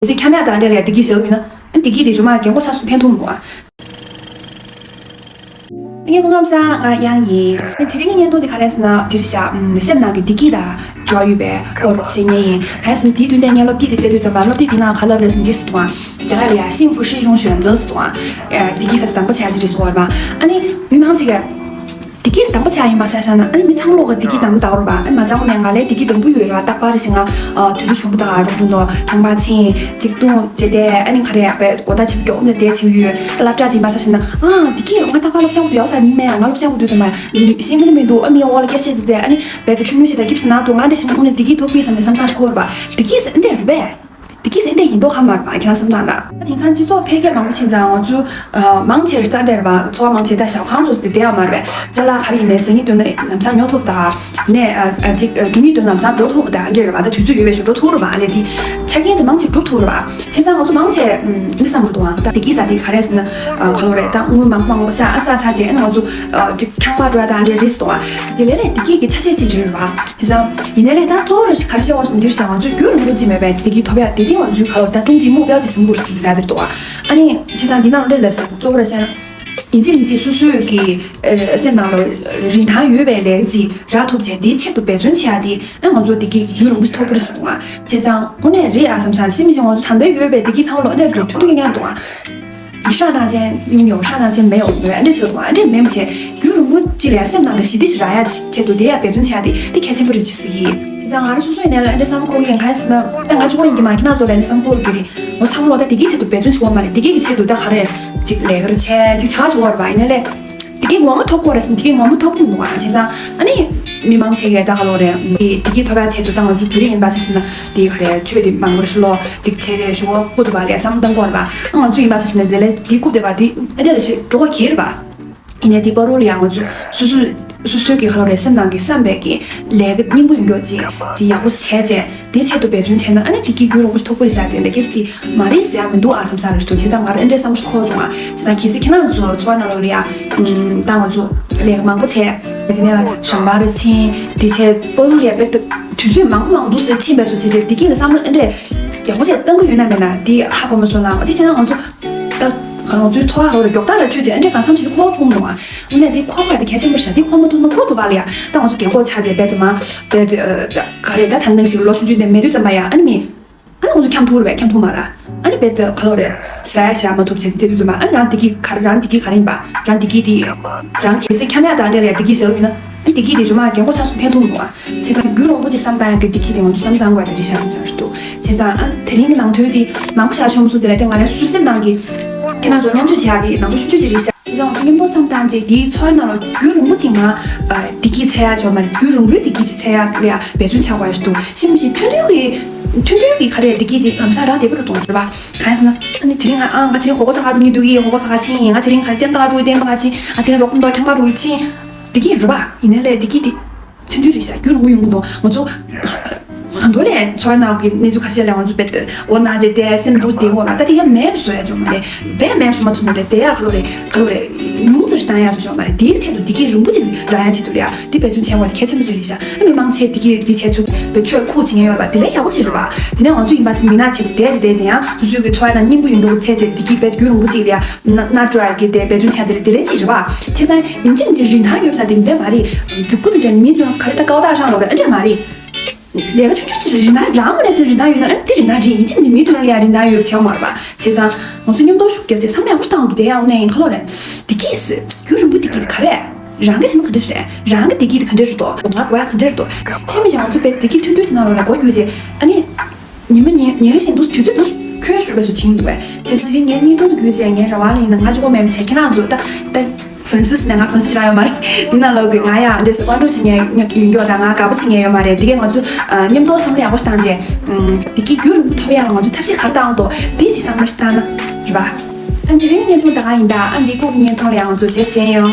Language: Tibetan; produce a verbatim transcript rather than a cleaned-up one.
གལ་སྲིད་འཁྱམ་ཡག་དང་འདྲ་ལ་བདེ་སྐྱིད་བཞག་ཡོད་ན། ཨ་བདེ་སྐྱིད་དེ་ཇོ་མ་རྒན་གོག་ཆགས་སུ་ཕན་ཐོགས་མི་འདུག་ཨ། ངས་སྐུ་ཁམས་བཟང་། ང་གཡང་ཡིན། དེ་རིང་གི་བརྙན་ཐུང་འདི་ག་རེ་ཟེར་ན་འདིར་བཞག་སེམས་ནང་གི་བདེ་སྐྱིད་དང་འབྲེལ་བ་ཡོད་པའི་སློབ་ཚན་ཡིན། ག་རེ་ཟེར་ན་དེའི་མདུན་དེ་ངས་སློབ་དེབ་དེ་བལྟས་དུས་ཙམ་པ་སློབ་དེབ་འདི་ནང་ག་ལབ་རེད་ཟེར་ན་འདི་ཟེར་འདུག་ཨ། རྒྱ་གར་ལ་ཡ་幸福是一种选择ཟེར་འདུག་ཨ། བདེ་སྐྱིད་ཟེར་དང་པོ་བྱས་ཅི་རེད་ཟེར་བ་རེད་པ། ཨ་ནི་མི་མང་ཆེ་གས་བདེ་སྐྱིད་དང་པོ་ཆགས་ཡིན་པ་ཆ་བཞག་ན། ཨ་ནི་མི་ཚང་མ་ལོག་གི་བདེ་སྐྱིད་དང་པོ་ལྟ་བུ་རེད་པ། ཨ་ནི་མ་ཚང་མ་ནས་ང་ལའི་བདེ་སྐྱིད་དང་པོ་ཡོད་རེད་པ། རྟག་པར་ཞིག་ང་དུས་ཚོད་ཆུང་པོ་དང་རོགས་ཕུན་དོ་ཁང་པ་ཕྱིན་ཅིག་བཏུང་བྱས་ཏེ། ཨ་ནི་ག་རེ་བས་གོ་ད་ཆིབས་མགྱོགས་ནས་བསྡད་ཆིབས་ཡོད་སློབ་གྲྭ་ཕྱིན་པ་ཆ་བཞག་ན། ཨ་བདེ་སྐྱིད་ང་རྟག་པར་སློབ་ཚན་དུ་ཡོག་ས་ཉིན་མེད་ང་སློབ་ཚན་དུ་དུས་དུ་མ་ཤེས་ཀྱི་ནི་མི་འདུག་ཨ་མི་འོག་ལ་སྐད་བཤད་ཟེར་ཏེ། ཨ་ནི་བས་དུ་ཆུང་ཆུང་ཞིག་དང་སྐྱིབས་སུ་ན་འདུག་ང་འདྲ་ཞིག་ན་དངོས་གནས་བདེ་སྐྱིད་ཐོབ་གི་བསམ་ནས་བསམ་བསམ་ཞིག་འཁོར་བ། བདེ་སྐྱིད་ཟེར་འདི་རེད་པས། དེ་གིས་ཟིན་དེ་ཡིན་མདོག་ཁ་མར་མ་ཁྱེད་རང་བསམ་སྟངས་ལ། དེང་སང་སྤྱི་ཚོགས་འཕེལ་རྒྱས་མང་པོ་ཕྱིན་ཙང་ང་ཚོ་མང་ཆེ་རེ་ས་འདྲ་རེད་པ། འཚོ་བ་མང་ཆེ་ད་ཞོགས་ཁང་སོགས་སུ་བསྡད་ཡ་མ་རེད་པས། ཅ་ལག་ག་རེ་ཡིན་ནའི་ཟ་ངེས་དོན་ལམ་སང་ཉོ་ཐུབ་ད། དེ་ནས་ཅིག་འགྲོ་ངེས་དོན་ལམ་སང་འགྲོ་ཐུབ་ད་འདྲ་རེད་པ། ད་དུས་ཚོད་ཡོད་པའི་ཞོ་འགྲོ་ཐུབ་རེད་པ། ཨ་ནས་དེ་ཆ་རྐྱེན་དེ་མང་ཆེ་གྲུབ་ཐུབ་རེད་པ། བྱས་ཙང་ང་ཚོ་མང་ཆེ་འདི་བསམ་གྱི་འདུག་ཨ། ད་དེ་གིས་ཟ་དེ་ག་རེ་ཟེར་ན་ག་ལོ་རེད། ད་དངུལ་མང་མང་ས་ཨ་ས་ཚ་བྱས་ཨ་ནི་ང་ཚོ་ཅིག་ཁྱང་པ་འགྲོ་ཡ་ད་འདྲ་རེད་ཟེར་འདུག་ཨ། དེ་ལས་རེད་དེ་གིས་ཀྱི་ཆ་ཤས་ཅིག་རེད་པ། དེ་ཙང་ཡིན་ནའི་ལས་ད་གཙོ་བོ་རེ་ཞིག་ག་རེ་བཤད་དགོས་ཟེར་འདིར་བཞག་ང་ཚོས་རྒྱུན་རིང་པོ་ཅིག་མེད་པའི་བདེ་སྐྱིད་ཐོབ་ཡ་དེ་དེ་ང་ཚོའི་ག་ལོར་ད་ཀྲུང་གི་མུག་ལྦྱོག་ཅིག་ཟིན་པོ་རེ་ཞིག་ཟ་དེར་འདུག་ཨ། ཨ་ནི་བྱས་ཙང་འདི་ནང་ལོ་ལབ་ས་གཙོ་བོ་རེ་བཤད་ན། ཡིན་གཅིག་མིན་གཅིག་སོ་སོའི་གི་སེམས་ནང་ལ་རིན་ཐང་ཡོད་པའི་ལས་ཀ་ཅིག་རག་ཐུབ་བྱས་དེའི་ཆེད་དུ་འབད་བརྩོན་བྱེད་ཡ་དེ་ཨ་ང་ཚོ་བདེ་སྐྱིད་རྒྱུན་རིང་པོ་ཞིག་ཐོབ་པོ་རེ་ཞིག་འདུག་ཨ། བྱས་ཙང་དངོས་གནས་རེད་ཨ་བསམ་ས་ཤི་མི་ཞིག་ང་ཚོ་ད་ལྟ་ཡོད་པའི་བདེ་སྐྱིད་ཚང་མ་ལོ་ཨ་འདྲ་རེད་འདུག་མཐུན་མཐུན་རྐྱང་རྐྱང་རེད་འདུག་ཨ། 一刹那间拥有，刹那间没有，འདྲ་བྱེད་དགོས་ཨ་འདྲ་མེད་མ་བྱས། རྒྱུན་རིང་པོ་ཅིག་ལ་སེམས་ནང་གི་ཞི་བདེ་ཞིག་རག་ཡ་ཆེད་དུ་དེ་ཡ་འབད་བརྩོན་བྱ་དེ་དེ་གལ་ཆེན་པོ་རེད་ཅེས་ཟེར་གྱི་ཡིན། བྱས་ཙང་ང་རང་སོ་སོའི་ནས་ལ་ཨ་འདྲ་བསམ་བློ་འཁོར་གྱི་ཡིན། གང་ཡིན་ཟེར་ན་ད་ང་གཅིག་པོ་ཡིན་གྱི་མ་རེད། ཁྱེད་རང་ཚོ་ལ་ཨ་འདྲ་བསམ་བློ་འཁོར་གྱི་རེད། ང་ཚང་མ་ལོ་ད་བདེ་སྐྱིད་ཆེད་དུ་འབད་བརྩོན་བྱེད་དགོས་མ་རེད། བདེ་སྐྱིད་ཀྱི་ཆེད་དུ་ད་ག་རེ་ཅིག་ལས་ཀ་རེ་བྱས་ཅིག་བྱ་བྱེད་དགོས་རེད་པ། ཡིན་ནའི་ལས། བདེ་སྐྱིད་ངོ་མ་ཐོབ་དགོས་རེད་ཟེར་ན་བདེ་སྐྱིད་ངོ་མ་ཐོབ་ཀྱི་མི་འདུག་ཨ། བྱས་ཙང་ཨ་ནི་མི་མང་ཆེ་གས་ད་ག་ལོ་རེད། བདེ་སྐྱིད་ཐོབ་ཡ་ཆེད་དུ་ད་ང་ཚོ་བོད་རིགས་ཡིན་པ་ཟེར་ན་དེ་ག་རེ་ཆོས་དེ་མང་པོ་ཤོད་ལོ་ཅིག་བྱས་རྗེས་ཞུ་བ་ཀུ་ཐུབ་པ་རེད་བསམ་བཏང་དགོས་རེད་པ། ཨ་ང་ཚོ་ཡིན་པ་ཟེར་ན་དེ་ལས་དེ་རྐུབ་བསྡད་པ་དེ་ཨ་འདྲ་རེ་ཞིག་འགྲོ་ག་གི་རེད་པ། ཡིན་ནའི་དེ་བར་དུ་ལ་ཡང་ང་ཚོ་སོ་སོ་སོ་སོའི་གི་ག་ལོ་རེད་སེམས་ནང་གི་བསམ་པའི་གི་ལས་ཀ་སྙིང་པོ་ཡོད་མགྱོགས་ཅིག་དེ་ཡག་པོ་ཞིག་བྱས་རྗེས། དེའི་ཆེད་དུ་འབད་བརྩོན་བྱས་ན་ཨ་ནི་བདེ་སྐྱིད་རྒྱུན་རིང་པོ་ཞིག་ཐོབ་ཀྱི་རེད་ཟེར་དེ་འདྲ་སྐད་ཆ་དེ་མ་རེད་ཟེར་ཡ་མི་འདུག་ཨ་བསམ་ས་རེད་འདུག་བྱས་ཙང་ང་རང་ཨ་འདྲའི་བསམ་བློ་ཞིག་འཁོར་བྱུང་ཨ། བྱས་ཙང་གལ་སྲིད་ཁྱེད་རང་ཚོ་འཚོ་བ་ནང་ལོགས་ལ་ཡ་ད་ང་ཚོ་ལས་ཀ་མང་པོ་བྱས་དེ་ནས་ཞང་པ་རེ་ཕྱིན་དེ་བྱས་པ་རུ་ལས་པའི་དུས་ཚོད་མང་པོ་མང་པོ་འདུག་ཟེར་ཕྱིན་པའི་སོ་བྱས་བྱས་བདེ་སྐྱིད་ལ་བསམ་བློ་ཨ་འདྲས་ཡག་པོ་བྱས་བཏང་གི་ཡོད་ན་མེད་ན་དེ་ཧ་གོ་མ་སོང་ལ་ང་ཚོ་བྱས་ཙང་ང་ཚོ་ད་ང་ཚོའི་འཚོ་བ་ལོ་རེ་མགྱོགས་དག་ལ་ཆོད་ཅིག་ཨ་འདྲས་གང་འཚམ་ཞིག་འཁོར་བྱུང་འདུག་ཨ། དངོས་གནས་དེ་འཁོར་བ་དེ་གལ་ཆེན་པོ་ཞིག་དེ་འཁོར་མ་ཐུབ་ན་འཁོར་ཐུབ་པ་ལ་ཡ་ད་ང་ཚོ་རྒན་གོག་ཆགས་བྱས་རྦད་དེ་མ་རྦད་དེ་ག་རེ་ད་ད་ནང་བཞིན་ལོ་ཆུང་ཆུང་དེ་མེད་དུས་ཙམ་པ་ཡ་ཨ་ནི་མི་ཨ་ནི་ང་ཚོ་འཁྱམ་ཐུབ་རེད་པས། འཁྱམ་ཐུབ་མ་ར་ཨ་ནི་རྦད་དེ་ག་ལོ་རེད་ཟ་ཡ་བཞག་མ་ཐུབ་བྱས་དེ་དུས་ཙམ་པ་ཨ་ནི་རང་བདེ་སྐྱིད་ག་རེ་རང་བདེ་སྐྱིད་ག་རེ་ཡིན་པ་རང་བདེ་སྐྱིད་དེ་རང་གལ་སྲིད་འཁྱམ་ཡ་དང་འདྲ་ལ་ཡ་བདེ་སྐྱིད་བཞག་ཡོད་ན་ཨ་ནི་བདེ་སྐྱིད་དེ་ཇོ་མ་རྒན་གོག་ཆགས་སུ་ཕན་ཐོགས་མི་འདུག་ཨ། བྱས་ཙང་རྒྱུན་རིང་པོ་ཅིག་བསམ་བཏང་ཡག་གི་བདེ་སྐྱིད་དེ་ང་ཚོ་བསམ་བཏང་དགོས་ཡག་དེ་རེད་ཤག་བསམ་བྱུང་འདུག་བྱས་ཙང་ཨ་དེ་རིང་གི་ནང་དོན་དེ་མང་པོ་ཞིག་བྱུང་མ་སོང་། དེ་ལ་དེ་ང་རང་སོ་སོའི་སེམས་ནང་གི་ཁྱེད་རང་ཚོ་མཉམ་སྤྱོད་བྱེད་ཡག་གི་ནང་དོན་ཆུང་ཆུང་ཅིག་རེད་ཤག་བྱས་ཙང་ང་ཚོ་མཉམ་དུ་བསམ་བཏང་རྗེས་དེའི་འཚོ་བའི་ནང་ལ་རྒྱུན་རིང་པོ་ཅིག་ང་བདེ་སྐྱིད་འཚོལ་ཡག་བྱུང་མ་རེད། རྒྱུན་རིང་པོའི་བདེ་སྐྱིད་ཅིག་འཚོལ་ཡག་ལ་ཡ་འབད་བརྩོན་བྱ་དགོས་ཡག་ཞིག་འདུག་ཤི་མི་ཤི་ཐུང་ཐུང་གི་ཐུང་ཐུང་གི་ག་རེ་བདེ་སྐྱིད་དེ་ལམ་སང་རང་བདེ་པོ་རུ་གཏོང་བྱེད་པ། གང་ཡིན་ཟེར་ན་ཨ་ནི་དེ་རིང་ང་ཨ་ང་དེ་རིང་གོ་སྐབས་ས་ག་ཉིད་དུ་གི་གོ་སྐབས་ས་ག་ཕྱིན་ཡིན། ང་དེ་རིང་ག་རེ་ལྟེམ་ཏག་འགྲོ་གི་ལྟེམ་ཏག་ཕྱིན། ང་དེ་རིང་རོགས་ཀུན་ཏོ་ཁྱང་པ་འགྲོ་གི་ཕྱིན། བདེ་སྐྱིད་རེད་པ། ཡིན་ནའི་ལས་བདེ་སྐྱིད་དེ་ཐུང་ཐུང་རེད་ཤག་རྒྱུན་རིང་པོ་ཡོང་གི་འདུག་ང་ཚོ་ང་ཚོ་ལས་འཚོ་བའི་ནང་གི་གནས་ཚུལ་ཁ་ཤས་ལས་ང་ཚོ་དཔེ་མགོ་ན་རྗེས་དེ་སེམས་སྡུག་དེ་གོ་ལ་ད་དེ་ག་མེད་བཟོ་ཡ་ཅོག་མ་རེད། བས་མེད་བཟོ་མ་ཐུབ་ན་རེད་དེ་ཡ་ག་ལོ་རེད་ག་ལོ་རེད་ཉུང་ཙམ་ཞིག་བཏང་ཡ་བཟོ་ཅོག་མ་རེད། དེའི་ཆེད་དུ་བདེ་སྐྱིད་རིང་པོ་ཅིག་རག་ཡ་ཆེད་དུ་རེད་ཡ་དེ་འབད་བརྩོན་བྱེད་དགོས་དེ་གལ་ཆེན་པོ་ཅིག་རེད་ཤག་ཨ་མི་མང་ཆེ་བདེ་སྐྱིད་དེ་བྱས་ཚུལ་བས་ཆོས་ཁུག་བྱེད་མཁན་ཡོད་རེད་པ། དེ་ལས་ཡག་པོ་ཅིག་རེད་པ། དེ་ནས་ང་ཚོ་ཡིན་པ་ཞིག་མི་ནག་བྱས་ཏེ་བསྡད་ཅིག་བསྡད་ཅིག་ཡང་སོ་སོའི་གི་འཚོ་བའི་ནང་སྙིང་པོ་ཡོང་འདུག་ཚེ་ཆེ་བདེ་སྐྱིད་བས་རྒྱུན་རིང་པོ་ཅིག་རེད་ཡ། ན་ན་འགྲོ་ཡ་གི་དེ་འབད་བརྩོན་བྱ་དེ་རེད་དེ་རེད་ཅིག་རེད་པ། བྱས་ཙང་ཡིན་གཅིག་མིན་གཅིག་རིན་ཐང་ཡོད་ས་དེ་འདྲ་མ་རེད། རྫིག་པོ་དེ་འདྲ་མི་དོན་ག་རེ་ད་ཀའོ་ཏག་ཤང་ལོ་རེད་ཨ་འདྲ་མ་རེད། ལས་ཀ་ཆུང་ཆུང་ཅིག་རིན་ཐང་རང་མ་རེད་ཟེར་རིན་ཐང་ཡོད་ན་ཨ་འདི་རིན་ཐང་རེད། ཡིན་གཅིག་མིན་གཅིག་མི་དོན་ལ་ཡ་རིན་ཐང་ཡོད་བྱས་མ་རེད་པ། བྱས་ཙང་ང་ཚོ་མཉམ་དུ་ཤུགས་རྒྱབ་ཚེ་བསམ་བློ་ཡག་པོ་བཏང་དུ་བསྡད་ཡག་ནས་ཡིན་ཁ་ལོ་རེད། བདེ་སྐྱིད་ཟེར་རྒྱུན་རིང་པོ་བདེ་སྐྱིད་དེ་ག་རེད། རང་གི་བྱས་ན་ག་འདྲ་རེད། རང་གི་བདེ་སྐྱིད་དེ་ག་འདྲ་རེད་དོ། ང་དགོས་ཡག་ག་འདྲ་རེད་དོ། ཤི་མི་ཞིག་ང་ཚོ་དཔེ་བདེ་སྐྱིད་ཐུང་ཐུང་ཅིག་ནང་ལོགས་ལ་སྒོ་རྒྱུ་བྱས་ཨ་ནི། ཉི་མ་ཉིན་ཉིན་རེ་བཞིན་དུ་དུས་ཚོད་དུ་ཁྱོད་ཞུ་བས་སུ་ཕྱིན་འདུག་བས། དེ་ཚེ་དེ་རིང་ངའི་བརྙན་ཐུང་དུ་བརྒྱུད་བྱས་ངའི་རེ་བ་ལ་ཡིན་ན་ང་གཅིག་པོ་མེད་པ་བྱས་ཁྱེད་རང་ཚོ་ད་ད་ཧྥན་སིས་ནས་ང་ཧྥན་སིས་རང་ཡོད་མ་རེད། འདི་ན་ལོག་གི་ང་ཡང་འདྲེ་སི་ཀོན་ཀྲོ་ཞིག་ངས་ཡོད་མགྱོགས་དང་ང་དགའ་པོ་ཞིག་ངས་ཡོད་མ་རེད། དེ་གས་ང་ཚོ་མཉམ་དུ་བསམ་བློ་ཡག་པོ་ཞིག་བཏང་རྗེས་དེ་གི་རྒྱུན་ཐོབ་ཡག་ང་ཚོ་ཐབས་ཤེས་ག་རེ་བཏང་འདུག་དེ་ཞིག་བསམ་བློ་ཞིག་བཏང་ན་རེད་པ། ཨ་དེ་རིང་བརྙན་ཐུང་ད་ག་ཡིན་ད། ཨ་འདི་སྐོར་བརྙན་ཐུང་ལ་ཡང་ང་ཚོ་རྗེས་མཇལ་ཡོང་།